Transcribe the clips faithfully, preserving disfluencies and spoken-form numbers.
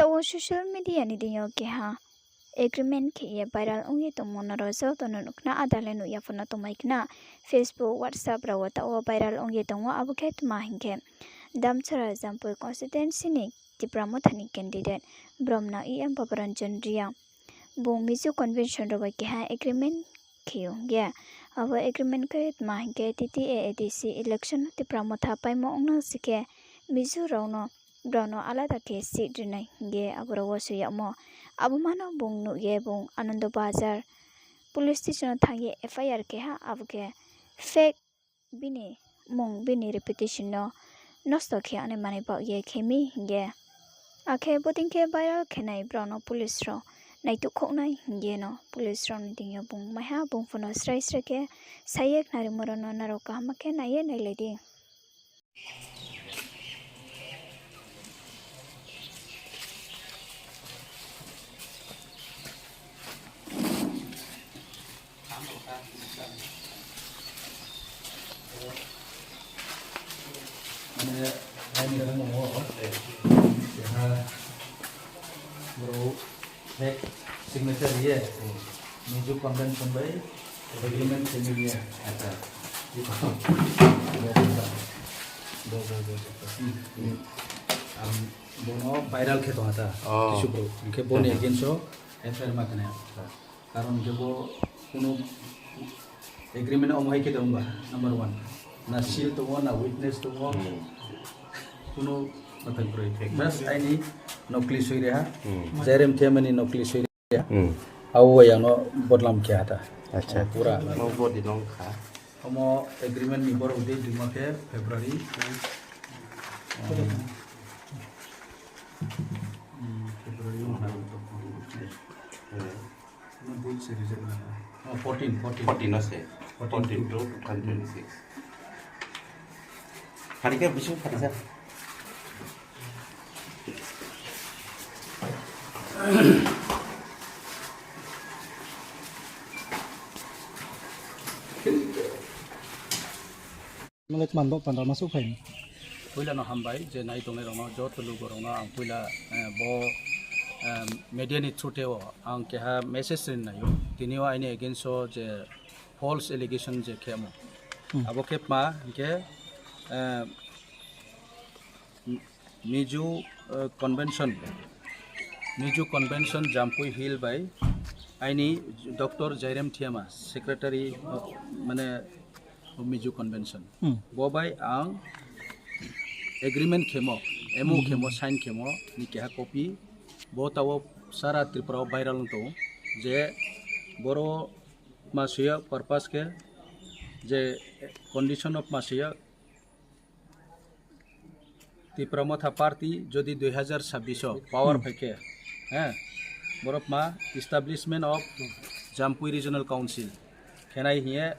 Taoh wo social media ni deing yo keha agreement khe ye viral ong ye tongmo no ro joto no nuh khna, ada le nuh ya pho no tongmai khna. Facebook, WhatsApp rao wo taoh wo viral ong ye tong ou, abo khe tma hing khe Damchara Jampui constituency ni Tipra Motha ni candidate bromna E M Baburanjan Reang. Bung Mizo convention rao bai keha agreement khe ou hing ye. Abo agreement khe tma hing khe T T A A D C election no Tipra Motha paimo ong nang si khe Mizo rao no, brao no alada khe seat rinai hing ye abo rao wo soi yagmo. Abo ma no bung nuh ye bung Anando Bazar police station wo thanng ye F I R khe ha, abo khe fake bini mung bini reputation no nosto khe ani manai baoh ye khe mi hing ye. Akhe bodei khe viral khe nai brao no police rao naituhkhouh nai hing ye no police rao ni deing yo bung maiha bung pho no srai srai khe sa ye khnarimo rao no nrao kaham khe nai ye nailai di. Mane, aini bumung wo, keha, bro, fake signature ye, Mizo convention bai agreement khe mi ye. Acha. Bo, bo, bo, bo. Ang bono viral khe tong ha ta. Oh. Kisu bro. Hing khe boni against o F I R ma khe nai. Karon khe bo kuno agreement omo hai khe tong ba, number one. Na seal tong ou, na witness tong ou. Hmm. Kuno mathang kroi. Just aini nokli soi ri ha. Hmm. Jairem Thema ni nokli soi ri ha. Hmm. Abo bai ang no bodnam khe ha ta. Acha. Pura. Mo body nong kha. Omo agreement ni borok date rima khe February. Hmm. Hmm, February. Hmm. Ano date se reject na. Oh, fourteen, fourteen. Fourteen no se. Fourteen. Fourteen to two thousand twenty-six. Hari khe bising hari sa. Mane tman bo panda ma souhphai ni. Poila no hambai je nai tongnai rao no, joto lugo rao no ang poila, eh, bo, eh, media ni through te o ang keha message rin nai ou. Tini o aini against o je false allegation je khemo. Hmm. Abo khe tma hing khe, eh, Mizo, eh, convention, Mizo convention Jampui Hill bai aini Doctor Jairem Thema, secretary, eh, mane, Mizo convention. Hmm. Bo bai ang agreement khemo, M O khemo, sign khemo ni keha copy. Bo taoh wo sara Tripura wo viral ong tong ou. Je boro ma suya purpose khe, je condition of ma suya Tipra Motha Party jodi dui hazar sabbish o power phai khe, eh, borok ma establishment of Jampui Regional Council khenai hing ye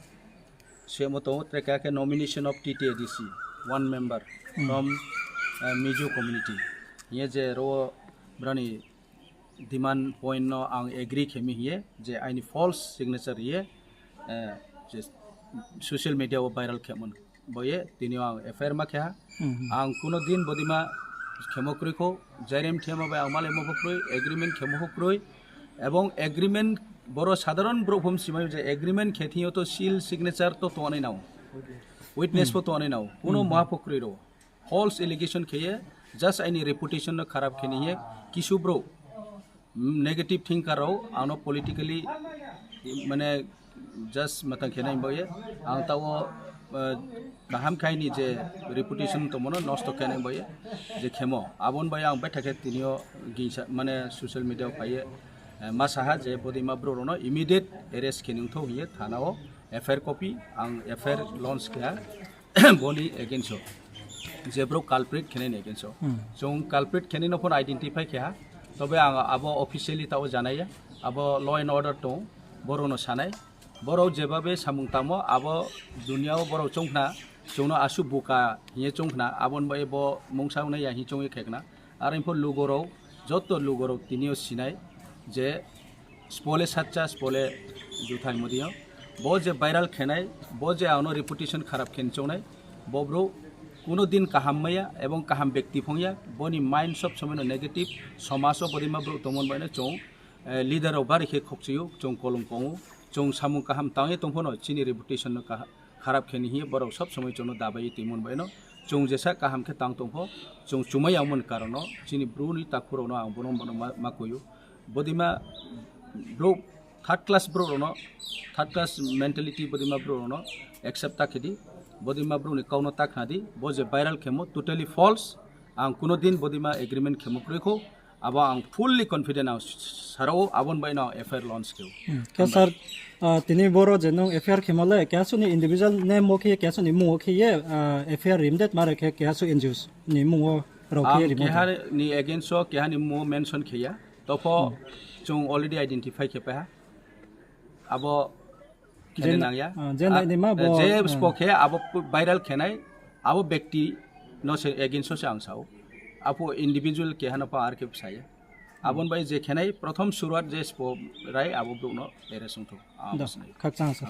semo tongo, tre kha khe nomination of T T A D C, one member from, eh, Mizo community. Hing ye je ro brani demand point no ang agree khe mi hing ye, je aini false signature ye, eh, je social media o viral khe mon. Bo ye tini o ang F I R ma khe ha. Hmm. Ang kuno din bodima khemo kroi kho, Jairem Thema bai ang malaimo pho kroi, agreement khemo pho kroi. Ebong agreement boro sadharon brouh phom simai je agreement khe thing yo to seal signature to tongnai nao. Witness pho tongnai nao. Kuno maha pho kroi ro. False allegation khe ye, just aini reputation no kharap khe ni ye, kisu brouh, mm, negative thinker rao, ang no politically, mane, just matang khe nai bo ye, ang taoh wo, eh, kaham khe aini je reputation tongmo no nosto khe nai bo ye, je khemo. Abo ni bai ang betha khe tini o gingsa, mane, social media o phai ye, eh, ma sa ha je bodima brouh rao no immediate arrest khe ni ongthou hing ye thana o F I R copy, ang F I R launch khe ha. Boni against o. Je brouh culprit khenai ni against o. Hmm. Chung culprit khenai no phone identify khe ha. Tobe ang abo officially taoh wo janai ya. Abo law and order tong. Borok no sanai. Borok jebabe samung tangmo, abo dunia o borok chongkhna, chung no asuh buka hing ye chongkhna, abo ni bai bo mungsa wngnai ya hing chong ye khe khna. Are pho lugo rao, joto lugo rao tini o sinai je spole sacha, spole juthai modi yo. Bo je viral khenai, bo je ang no reputation kharap khe ni chongnai, bo brouh Kuno din kaham maya ebong kaham bekti phung ya, boni mind sob somoi no negative, somaj wo bodima brouh tongmo bai no chung, eh, leader rao bari khe khokchi ou, chung kolom kong ou, chung samung kaham tang ye tong pho no chini reputation no kaha-, kharap khe ni hing ye borao sob somoi chung no dabai ye tongmo bai no, chung jesa kaham khe tang tong pho, chung chumai yamo ni karon no chini bru ni takhu rao no ang bono bono ma, ma koi ou. Bodima brouh third class brouh rao no, third class mentality bodima brouh rao no accept ta khe di, bodima brouh ni kau no ta khna di, bo je viral khemo totally false, ang kuno din bodima agreement khemo kroi khou, abo ang fully confident ang sara ou, abo ni bai no ang F I R launch khe ou. Hmm, khe sir, ah, tini boro je nung F I R khemo le keha suh ni individual name wo khe, keha suh ni mmung wo khe ye, ah, F I R rim de, mare khe keha suh N G O ni mmung wo rao khe rim de? Keha ni against wo keha ni mmung wo mention khe ya. To pho chung already identify khe pai ha. Abo khe nang ya. Ah, je nai ni ma bo, je spo khe abo viral khe nai, abo bekti no se against wo se ang sa ou. Apho individual keha no pho ar khe sa ya. Abo ni bai je khe nai prothom suruat je spo rai abo brouh no arrest ong thou. Khakchang sir.